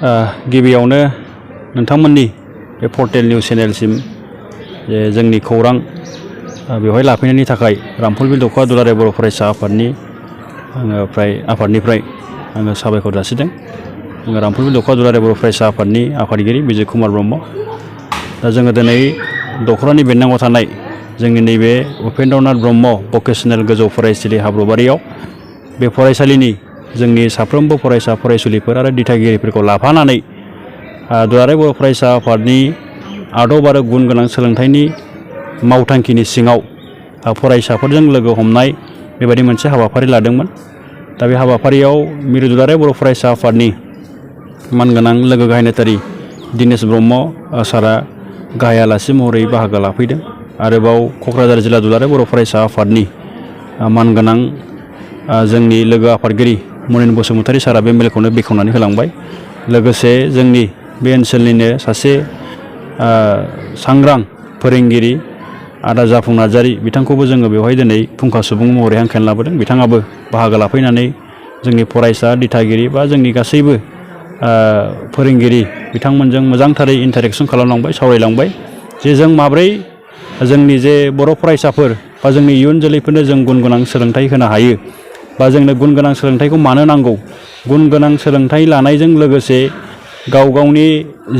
गिबियावनो नोंथांमोननि बे पर्टेल निउस चेनेलसिम जे जोंनि खौरां बेवहाय लाफैनायनि थाखाय रामफलबिल दख'रा दुलाराय बर' फरायसा आफादनि आफादनिफ्राय आङो साबायखर जासिदों। आङो रामफलबिल दख'रा दुलाराय बर' फरायसा आफादनि आफादगिरि बिजय कुमार ब्रह्म। दा जोङो दिनै दख'रानि बेंनांगौ थानाय जोंनि नैबे उपेन्द्रनाथ ब्रह्म भकेसनेल गोजौ फरायसालि हाब्रुबारियाव बे फरायसालिनि जोंनि साफ्रोमबो फरायसा फरायसुलिफोर आरो दिथागिरिफोरखौ लाफानानै दुलाराय बर' फरायसा आफादनि आदब आरो गुन गोनां सोलोंथाइनि मावथांखिनि सिङाव फरायसाफोरजों लोगो हमनाय बेबायदि मोनसे हाबाफारि लादोंमोन। दा बे हाबाफारियाव मिरु दुलाराय बर' फरायसा आफादनि मानगोनां लोगो गाहाय नेहाथारि दिनेश ब्रह्म सारा गाहाय आलासि महरै बाहागो लाफैदों। आरोबाव क'क्राझार जिल्ला दुलाराय बर' फरायसा आफादनि मानगोनां जोंनि लोगो आफादगिरि मनिन बसुमतारी सारा बे मेलखौनो बेखेवनानै होलांबाय। लोगोसे जोंनि बे ओनसोलनिनो सासे सांग्रां फोरोंगिरि आदा जाफुं नार्जारी बिथांखौबो जोङो बेवहाय दिनै फुंखा सुबुं महरै हांख्रायना लाबोदों। बिथाङाबो बाहागो लाफैनानै जोंनि फरायसा दिथागिरि बा जोंनि गासैबो फोरोंगिरि बिथांमोनजों मोजांथारै इन्टारेक्सन खालामलांबाय, सावरायलांबाय जे जों माब्रै जोंनि जे बर' फरायसाफोर बा जोंनि इयुन जोलैफोरनो जों गुन गोनां सोलोंथाइ होनो हायो बा जोंनो गुन गोनां सोलोंथाइखौ मानो नांगौ। गुन गोनां सोलोंथाइ लानायजों लोगोसे गाव गावनि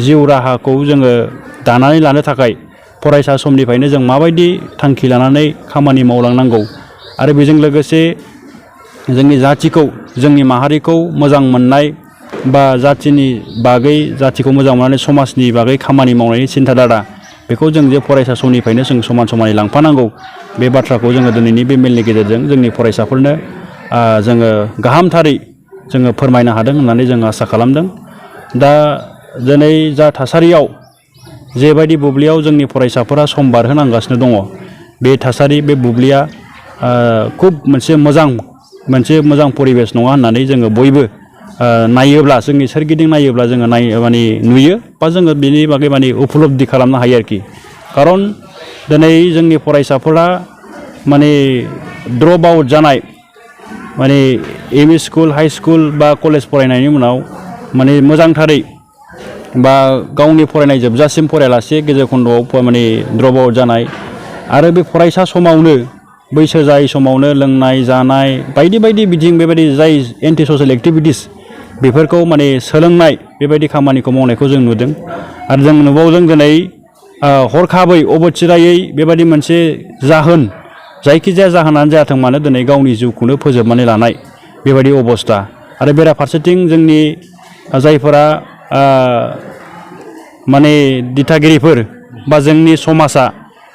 जिउ राहाखौ जोङो दानानै लानो थाखाय फरायसा समनिफ्रायनो जों माबायदि थांखि लानानै खामानि मावलांनांगौ आरो बेजों लोगोसे जोंनि जाथिखौ जोंनि माहारिखौ मोजां मोननाय बा जाथिनि बागै जाथिखौ मोजां मोननानै समाजनि बागै खामानि मावनायनि सिन्थाधारा बेखौ जों जे फरायसा समनिफ्रायनो जों समान समानै लांफानांगौ। बे बाथ्राखौ जोङो दिनैनि बे मेलनि गेजेरजों जोंनि फरायसाफोरनो जोङो गाहामथारै जोङो फोरमायनो हादों होननानै जों आसा खालामदों। दा दिनै जा थासारियाव जेबायदि बुब्लियाव जोंनि फरायसाफोरा सम बारहोनांगासिनो दङ बे थासारि बे बुब्लिया खुब मोनसे मोजां परिबेस नङा होननानै जोङो बयबो नायोब्ला जोंनि सोरगिदिं नायोब्ला जोङो नुयो बा जोङो बेनि बागै उपलब्धि खालामनो हायो आरोखि। खारन दिनै जोंनि फरायसाफोरा ड्रप आउट जानाय M E school high school बा कलेज फरायनायनि उनाव मोजांथारै बा गावनि फरायनाय जोबजासिम फरायालासे गेजेर खन्द'आव ड्रप आउट जानाय आरो बे फरायसा समावनो बैसो जायै समावनो लोंनाय जानाय बायदि बायदि बिथिं बेबायदि जाय एन्टि ससियेल एक्टिभिटिस बेफोरखौ सोलोंनाय बेबायदि खामानिखौ मावनायखौ जों नुदों। आरो जों नुबावदों दिनै हरखाबै अबथिरायै बेबायदि मोनसे जाहोन जायखिजाया जाहोनानो जायाथों मानो दिनै गावनि जिउखौनो फोजोबनानै लानाय बेबायदि अबस्था। आरो बेराफारसेथिं जोंनि जायफोरा दिथागिरिफोर बा जोंनि समाजा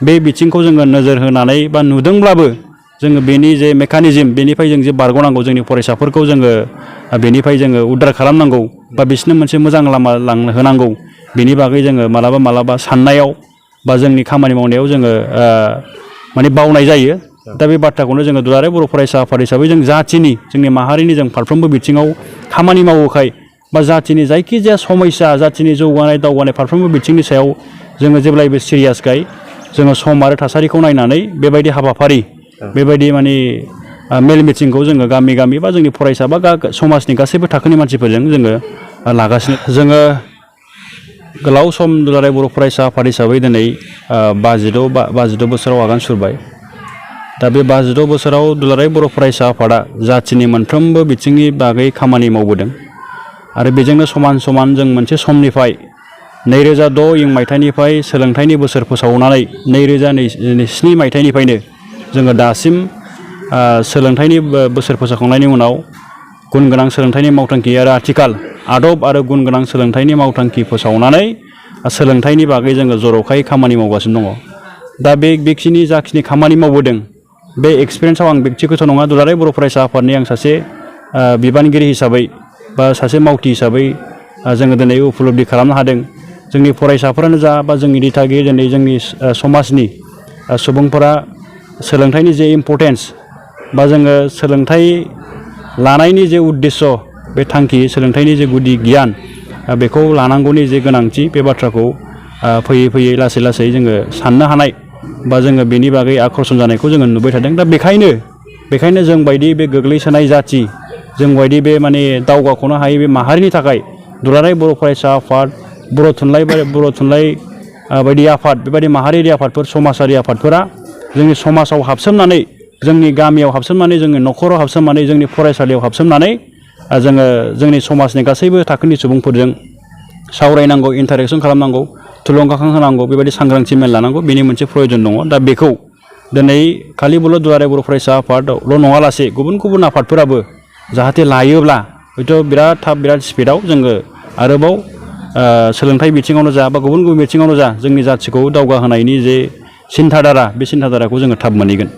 बे बिथिंखौ जोङो नोजोर होनानै बा नुदोंब्लाबो जोङो बेनि जे मेकानिजम बेनिफ्राय जों जे बारग'नांगौ जोंनि फरायसाफोरखौ जोङो बेनिफ्राय जोङो उद्धार खालामनांगौ बा बिसोरनो मोनसे मोजां लामा होनांगौ बेनि बागै जोङो मालाबा साननायाव बा जोंनि खामानि मावनायाव जोङो बावनाय जायो। दा बे बाथ्राखौनो जोङो दुलाराय बर' फरायसा आफाद हिसाबै जों जाथिनि जोंनि माहारिनि जों फारफ्रोमबो बिथिङाव खामानि मावोखाय बा जाथिनि जायखिजाया समस्या जाथिनि जौगानाय दावगानाय फारफ्रोमबो बिथिंनि सायाव जोङो जेब्लायबो सिरियासखाय जोङो सम आरो थासारिखौ नायनानै बेबायदि हाबाफारि बेबायदि मेल मिटिंखौ जोङो गामि गामि बा जोंनि फरायसा बा समाजनि गासैबो थाखोनि मानसिफोरजों जोङो लागासिनो। जोङो गोलाव सम दुलाराय बर' फरायसा आफाद हिसाबै दिनै 52 बोसोराव आगान सुरबाय। दा बे 52 बोसोराव दुलाराय बर' फरायसा आफादा जाथिनि मोनफ्रोमबो बिथिंनि बागै खामानि मावबोदों। आरो बेजोंनो समान समान जों मोनसे समनिफ्राय 2006 इं मायथाइनिफ्राय सोलोंथाइनि बोसोर फोसावनानै 2007 मायथाइनिफ्रायनो जोङो दासिम सोलोंथाइनि बोसोर फोसावखांनायनि उनाव गुन गोनां सोलोंथाइनि मावथांखि आरो आथिखाल आदब आरो गुन गोनां सोलोंथाइनि मावथांखि फोसावनानै सोलोंथाइनि बागै जोङो जर'खायै खामानि मावगासिनो दङ। दा बेखिनि जाखिनि खामानि मावबोदों बे एक्सपिरियेन्सआव आं बेक्तिगत नङा दुलाराय बर' फरायसा आफादनि आं सासे बिबानगिरि हिसाबै बा सासे मावथि हिसाबै जोङो दिनै उपलब्धि खालामनो हादों। जोंनि फरायसाफोरानो जा बा जोंनि दिथागिरि दिनै जोंनि समाजनि सुबुंफोरा सोलोंथाइनि जे इम्पर्टेन्स बा जोङो सोलोंथाइ लानायनि जे उद्देश्य बे थांखि सोलोंथाइनि जे गुदि गियान बेखौ लानांगौनि जे गोनांथि बे बाथ्राखौ फैयै फैयै लासै लासै जोङो साननो हानाय बा जोङो बेनि बागै आकर्षण जानायखौ जोङो नुबाय थादों। दा बेखायनो जों बायदि बे गोग्लैसोनाय जाथि जों बायदि बे दावगाख'नो हायै बे माहारिनि थाखाय दुलाराय बर' फरायसा आफाद, बर' थुनलाइ बायदि आफाद, बेबायदि माहारियारि आफादफोर, समाजारि आफादफोरा जोंनि समाजाव हाबसोमनानै, जोंनि गामियाव हाबसोमनानै, जोंनि न'खराव हाबसोमनानै, जोंनि फरायसालियाव हाबसोमनानै जोङो जोंनि समाजनि गासैबो थाखोनि सुबुंफोरजों सावरायनांगौ, इन्टारेक्सन खालामनांगौ, थुलुंगाखां होनांगौ, बेबायदि सांग्रांथि मेल लानांगौ, बेनि मोनसे प्रयजन दङ। दा बेखौ दिनै खालिबोल' दुलाराय बर' फरायसा आफादल' नङालासे गुबुन गुबुन आफादफोराबो जाहाथे लायोब्ला हयथ' बिराद थाब, बिराद स्पिडआव जोङो आरोबाव सोलोंथाइ बिथिङावनो जा बा गुबुन गुबुन बिथिङावनो जा जोंनि जाथिखौ दावगाहोनायनि जे सिन्थाधारा, बे सिन्थाधाराखौ जोङो थाब मोनहैगोन।